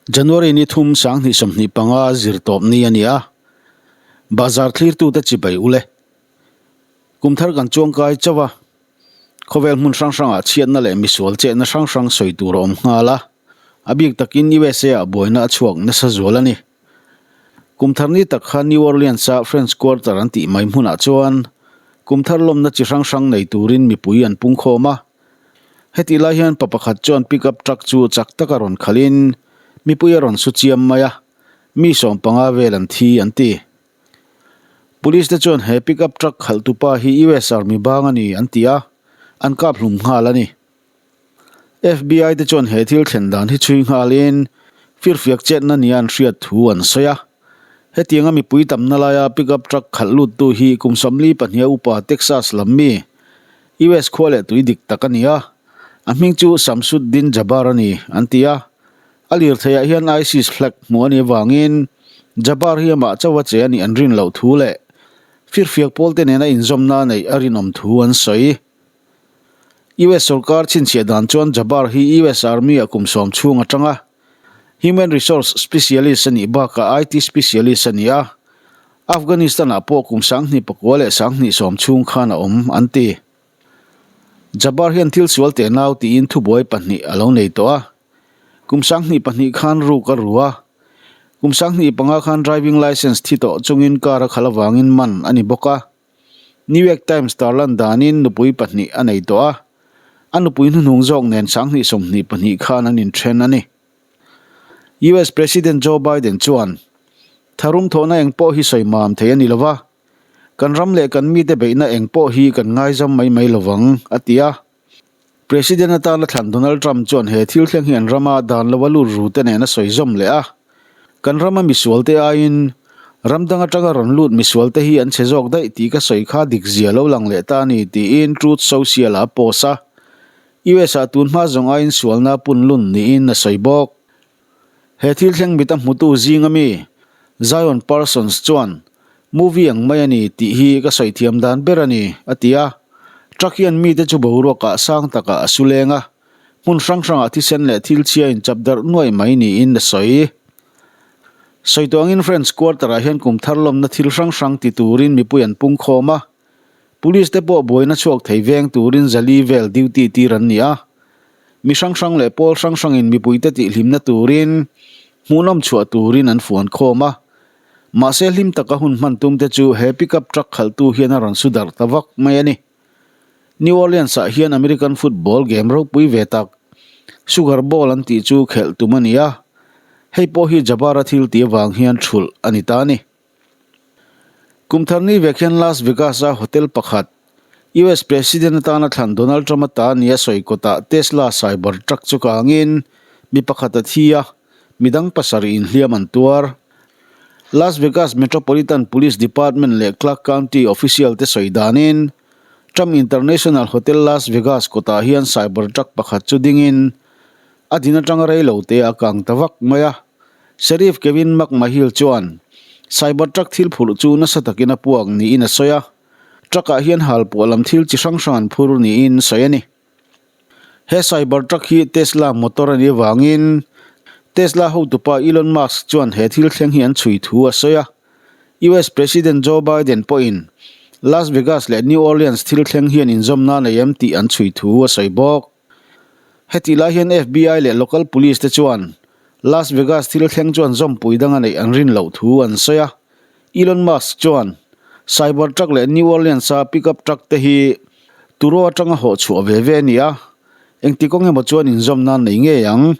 January ni thum 2025 zirtawp ni a ni a, bazar thlirtute chibai ule. Kum thar kan chuangkai chauh a, khawvel hmun hrang hrangah chhiatna leh misual chetna hrang hrang sawi tur a awm nghal a, a bik takin USA ah buaina a chhuak nasa zual a ni. Kum thar ni tak kha New Orleans a French Quarter an tih mai hmunah chuan kum thar lawmna chi hrang hrang nei turin mipui an pungkhawm a, Hetih lai hian pa pakhat chuan pickup truck chu chak taka rawn khalhin mipui a rawn su chiam mai a, mi 15 vel an thi an ti. Police te chuan he pickup truck khalhtupa hi US Army bang a ni an ti a, an kap hlum nghal a ni. FBI te chuan he thil thlen dan hi chhui nghalin firfiak chetna nia an hriat thu an sawi a. Hetianga mipui tamna laia pickup truck khalh luttu hi kum 42 a upa Texas lam mi US khua leh tui dik tak a ni a, a hming chu Samsud-Din Jabbar a ni, an ti a. A lirtheiah hian ISIS flag hmuh a nih avangin Jabbar hi amah chauha che a nih an rin loh thu leh firfiak pawlte nena inzawmna a neih a rinawm thu an sawi. US sorkar chhinchhiah dan chuan Jabbar hi US Army-ah kum 10 chhung atang a, Human Resource Specialist a nih bakah IT Specialist a ni a, Afghanistan-ah pawh kum 2009 leh 2010 chhung khan a awm, an ti. Jabbar hian thil sual teh nau tiin thubuai pahnih a lo nei tawh a. Kum 22 khan ruk a ru a. Kum 25 khan driving licence thi tawh chungin car a khalh avangin man a ni bawk a. New York Times tarlan danin nupui pahnih a nei tawh a. A nupui hnuhnung zawk nen 2022 khan an inthen a ni. US President Joe Biden chuan, Tharum thawhna eng pawh hi sawi mam thei a ni lo va, kan ram leh kan mite beihna eng pawh hi kan ngaizam mai mai lo vang, a ti a. President atana thlan Donald Trump chuan he thil thleng hi an rama dan lova lut ru te nen a sawi zawm leh a. Kan rama misualte aiin ram dang atanga rawn lut misualte hi an chhe zawk daih tih ka sawi kha dik zia lo lang leh ta a ni tiin Truth Social-ah a post a. US-ah tun hma zawng aiin sualna punlun niin a sawi bawk. He thil thleng mit a hmutu zinga mi Zion Parsons chuan, Movie ang mai a ni tih hi ka sawi thiam dan ber a ni, a ti a. Truck hian mite chu boruakah sang takah a su leng a, hmun hrang hrangah thisen leh thil chhia inchap darh nuai mai niin a sawi. Sawi tawh angin French Quarter-ah hian kum thar lawmna thil hrang hrang ti turin mipui an pungkhawm a. Police te pawh buaina chhuak thei veng turin zali vel duty tir an ni a. Mi hrang hrang leh pawl hrang hrangin mipuite tihhlimna turin hmuhnawm chhuah turin an fuan khawm a. Mahse hlim taka hun hman tum te chu he pickup truck khalhtu hian a rawn su darh ta vak mai a ni. New Orleans ah hian American football game ropui ve tak Sugar Bowl an tih chu khelh tum a ni a. Hei pawh hi Jabbar-a thil tih avang hian thulh a ni ta a ni. Kum thar ni vek hian Las Vegas-a hotel pakhat, US President atana thlan Donald Trump-a ta nia sawi kawtah Tesla cyber truck chu kangin mi pakhat a thi a, midang pasarih inhliam an tuar. Las Vegas Metropolitan Police Department leh Clark County official te sawi danin Trump International Hotel Las Vegas kawtah hian cyber truck pakhat chu dingin a din atanga rei lo te a kang ta vak mai a. Sheriff Kevin McMahill chuan cyber truck thil phurh chu nasa takin a puak niin a sawi a, truck ah hian halpuah lam thil chi hrang hrang an phur niin sawi a ni. He cyber truck hi Tesla motor a nih avangin Tesla hotupa Elon Musk chuan he thil thleng hi an chhui thu a sawi a. US President Joe Biden pawhin Las Vegas leh New Orleans thil thleng hian inzawmna nei em tih an chhui thu a sawi bawk. Hetih lai hian FBI leh local police te chuan Las Vegas thil thleng chuan zawmpui dang a neih an rin loh thu an sawi a. Elon Musk chuan Cybertruck leh New Orleans-a pickup truck te hi turo atanga hawh chhuah ve ve a ni a, engti kawng emaw chuan inzawm nan nei ngei ang.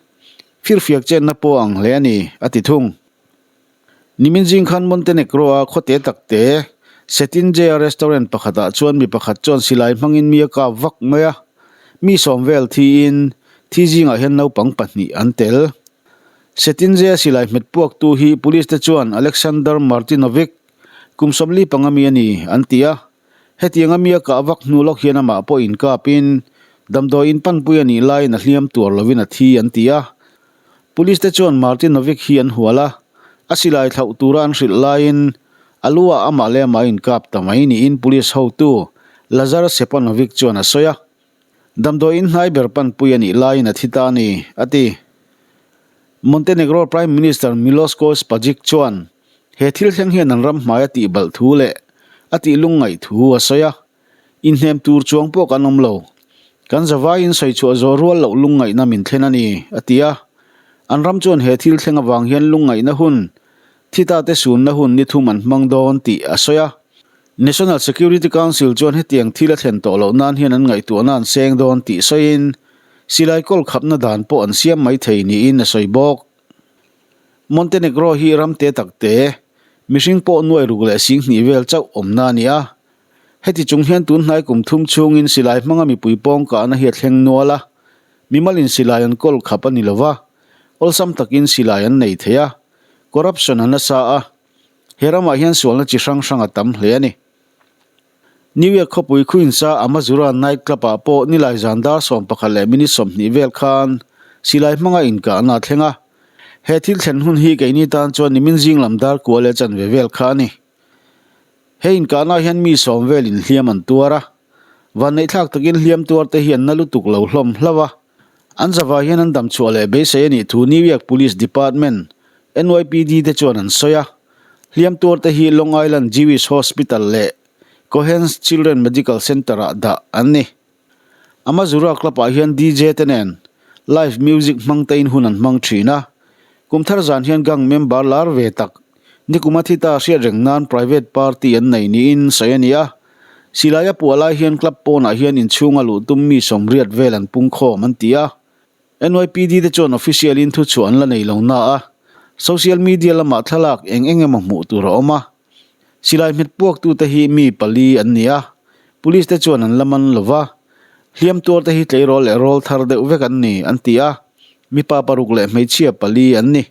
Firfiak chenna pawh ang hle a ni, a ti thung. Nimin zing khan Montenegro-a khawte takte Cetinje-a restaurant pakhatah chuan mi pakhat chuan silai hmangin mi a kap vak mai a, mi 10 vel thiin thi zingah hian naupang pahnih an tel. Cetinje-a silai hmet puaktu hi police te chuan Aleksandar Martinovic, kum 45 mi a ni, an ti a. Hetianga mi a kah vak hnu lawk hian amah pawh inkapin damdawiin panpui a nih laiin a hliam tuar lovin a thi, an ti a. Police te chuan Martinovic hi an hual a, a silai thlauh tura an hrilh laiin a lu ah amah leh amah a inkap ta mai niin police hotu Lazar Sepanovic chuan a sawi a. Damdawiin hnai ber panpui a nih laiin a thi ta a ni, a ti. Montenegro Prime Minister Milosko Spajic chuan he thil thleng hian an ram hmai a tihbalh thu leh a tih lungngaih thu a sawi a. Inhnem tur chuang pawh kan awm lo. Kan zavaiin sawi chhuah zawh rual loh lungngaihna min thlen a ni, a ti a. An ram chuan he thil thleng avang hian lungngaihna hun, thi ta te sunna hun ni thum an hmang dawn tih a sawi a. National Security Council chuan hetiang thil a thlen tawh loh nan hian an ngaihtuahna an seng dawn tih sawiin silai kawl khapna dan pawh an siam mai thei niin a sawi bawk. Montenegro hi ram te tak te, mihring pawh nuai ruk leh singhnih vel chauh awmna a ni a. Heti chung hian tun hnai kum thum chhungin silai hmanga mipui pawng kahna hi a thleng nual a, mimalin silai an kawl khap a ni lo va, awlsam takin silai an nei thei a, corruption a nasa a, he ramah hian sualna chi hrang hrang a tam hle a ni. New York khawpui Queens-a Amazura night club-ah pawh nilai zan dar 11 leh minute 20 vel khan silai hmanga inkahna a thleng a, he thil thlen hun hi keini tan chuan nimin zing lam dar kua leh chanve vel kha a ni. He inkahna hian mi sawm velin hliam an tuar a, vanneihthlak takin hliam tuar te hi an na lutuk lo hlawm hlauh a. An zavai hian an dam chhuah leh beisei a nih thu New York Police Department, NYPD, te chuan an sawi a. Hliam tuar te hi Long Island Jewish Hospital leh Cohen's Children Medical Center-ah dah an ni. Amazura Club-ah hian DJ te nen live music hmang tein hun an hmang thin a. Kum thar zan hian gang member lar ve tak nikuma thi ta hriat reng nan private party an nei niin sawi a ni a. Silai a puah lai hian club pawnah hian inchhunga luh tum mi sawmriat vel an pung khawm an ti a. NYPD te chuan official in thuchhuah an la nei lo na a, social media lamah thlalak eng eng emaw hmuh tur a awm a. Silai hmet puaktute hi mi pali an ni a, police te chuan an la man lo va, hliam tuarte hi tleirawl leh rawl thar deuh vek an ni, an ti a, mipa paruk leh hmeichhia pali an ni.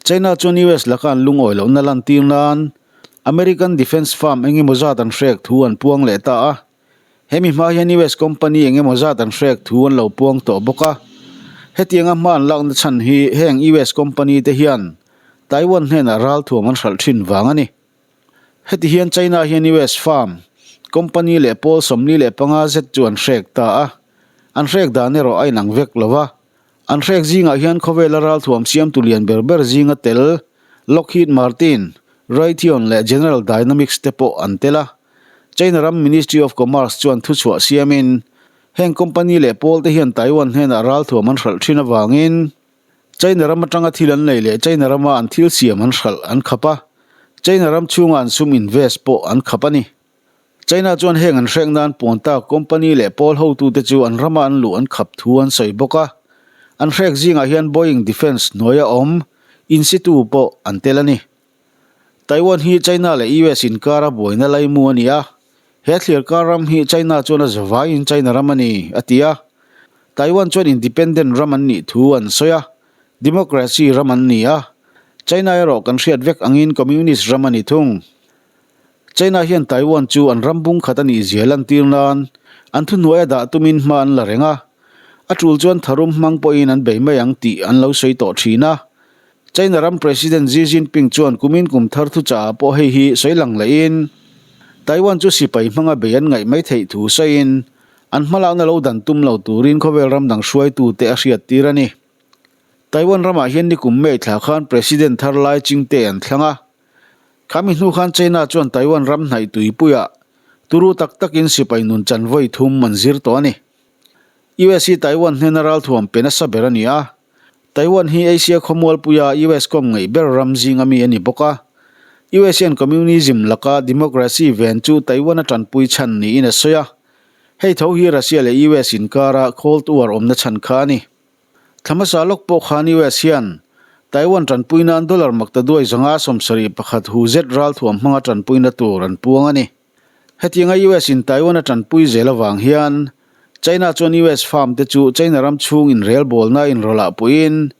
China chuan US laka an lungawi lohna lantir nan American defence firm eng emaw zat an hrek thu an puang leh ta a, hemi hma hian US company eng emaw zat an hrek thu an lo puang tawh bawk a. Hetianga hma an lakna chhan hi heng US company te hian Taiwan hnenah ralthuam an hralh thin vang a ni. Heti hian China hian US firm, company leh pawl 45 zet chu an hrek ta a, an hrek dan erawh a inang vek lo va. An hrek zingah hian khawvela ralthuam siamtu lian ber ber zinga tel Lockheed Martin, Raytheon leh General Dynamics te pawh an tel a. China ram Ministry of Commerce chuan thuchhuah siamin heng company leh pawl te hian Taiwan hnenah ralthuam an hralh thin avangin China ram atanga thil an lei leh China rama an thil siam an hralh an khap a, China ram chhunga an sum invest pawh an khap a ni. China chuan heng an hrek nan puan tak company leh pawl hotute chu an rama an luh an khap thu an sawi bawk a. An hrek zingah hian Boeing Defence hnuaia awm Insitu pawh an tel a ni. Taiwan hi China leh US inkara buaina laimu a ni a, he thliarkar ram hi China chuan a zavaiin China ram a ni, a ti a. Taiwan chuan independent ram an nih thu an sawi a, democracy ram an ni a, China erawh kan hriat vek angin communist ram a ni thung. China hian Taiwan chu an ram bung khat a nih zia lantir nan an thuhnuai a dah tumin hma an la reng a, a tul chuan tharum hmang pawhin an bei mai ang tih an lo sawi tawh thin a. China ram President Xi Jinping chuan kumin kum thar thuchah ah pawh hei hi sawi lang lehin Taiwan chu sipai hmanga bei an ngaih mai theih thu sawiin an hmalakna lo dan tum lo turin khawvel ram dang hruaitute a hriattir a ni. Taiwan ramah hian nikum May thla khan President thar Lai Ching-te an thlang a. Khami hnu khan China chuan Taiwan ram hnaih tuipuiah turu tak takin sipai nun chan vawi thum an zir tawh a ni. US hi Taiwan hnena ralthuam pe nasa ber a ni a. Taiwan hi Asia khawmualpuia US kawm ngaih ber ram zinga mi a ni bawk a. US hian communism laka democracy ven chu Taiwan a tanpui chhan niin a sawi a. Hei tho hi Russia leh US inkara Cold War awmna chhan kha a ni. Thla hmasa lawk pawh khan US hian Taiwan tanpui nan dollar makta duai zanga 71 hu zet ralthuam hmanga tanpuina tur an puang a ni. Hetianga US in Taiwan a tanpui zel avang hian China chuan US farm te chu China ram chhung inrelbawlna inrawlah puiin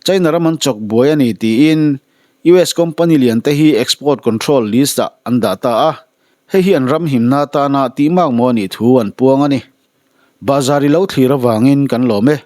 China ram an chawk buai a ni tiin US company lian te hi export control list ah an dah ta a, hei hi an ram himna atana tihmak maw a nih thu an puang a ni. Bazar i lo thlir avangin kan lawm e.